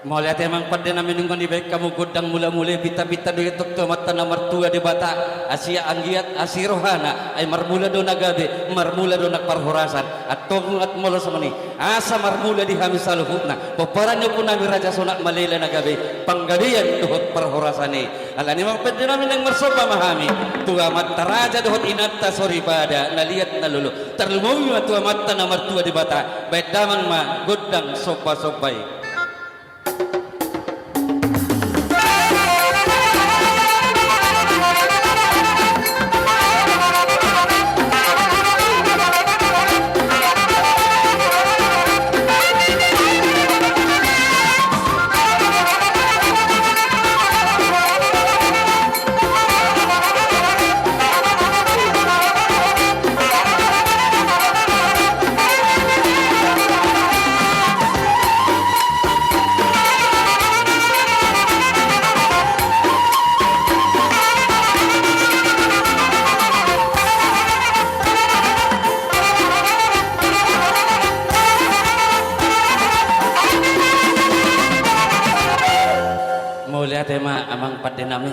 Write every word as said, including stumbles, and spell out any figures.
Mauliate amang pande nami, nunga dibaen hamu gondang mulamula i, pinta-pinta do i antong tu Amanta na martua Debata, asi anggiat, asi rohana, ai marmula do na gabe, marmula do na parhorasan. Antong nuaeng molo songon i, asa marmula di hami saluhutna, pomparan ni ompu nami Raja Sonak Malela na gabe, panggabean dohot parhorasan i. Alani i amang pande nami, naeng marsomba ma hami tu amanta raja dohot inanta soripada na liat na lolo, tarlumobi ma tu Amanta na martua Debata. Baen damang ma gondang somba-somba i. Mauliate ma amang pande nami.